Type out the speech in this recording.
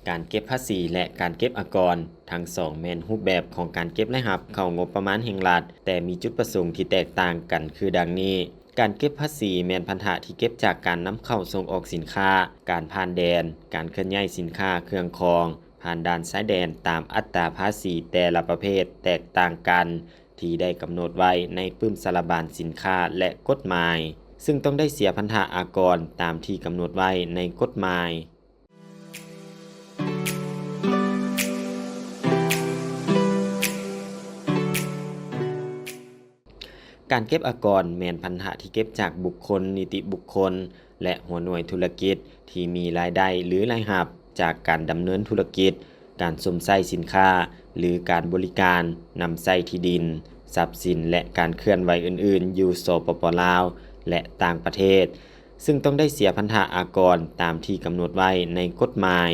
ການເກັບພາສີ ແລະ ການເກັບອາກອນ ທັງສອງແມ່ນຮູບແບບຂອງການເກັບລາຍຮັບເຂົ້າງົບປະມານແຫ່ງລັດ, ແຕ່ມີຈຸດປະສົງທີ່ແຕກຕ່າງກັນຄືດັ່ງນີ້. ການເກັບພາສີແມ່ນພັນທະທີ່ເກັບຈາກການນຳເຂົ້າສົ່ງອອກສິນຄ້າ, ການຜ່ານແດນ, ການເຄື່ອນຍ້າຍສິນຄ້າເຄື່ອງຂອງ ຜ່ານດ່ານຊາຍແດນຕາມອັດຕາພາສີແຕ່ລະປະເພດແຕກຕ່າງກັນ ທີ່ໄດ້ກຳນົດໄວ້ໃນປຶ້ມສາລະບານສິນຄ້າ ແລະ ກົດໝາຍ, ຊຶ່ງຕ້ອງໄດ້ເສຍພັນທະອາກອນຕາມທີ່ກຳນົດໄວ້ໃນກົດໝາຍ. ການເກັບອາກອນແມ່ນພັນທະທີ່ເກັບຈາກບຸກຄົນ, ນິຕິບຸກຄົນ ແລະ ຫົວໜ່ວຍທຸລະກິດທີ່ມີລາຍໄດ້ ຫຼື ລາຍຮັບຈາກການດຳເນີນທຸລະກິດ, ການຊົມໃຊ້ສິນຄ້າ ຫຼື ການບໍລິການ, ນຳໃຊ້ທີ່ດິນ, ຊັບສິນ ແລະ ການເຄື່ອນໄຫວອື່ນໆ ຢູ່ ສປປ ລາວ ແລະ ຕ່າງປະເທດ, ຊຶ່ງຕ້ອງໄດ້ເສຍພັນທະອາກອນຕາມທີ່ກຳນົດໄວ້ໃນກົດໝາຍ.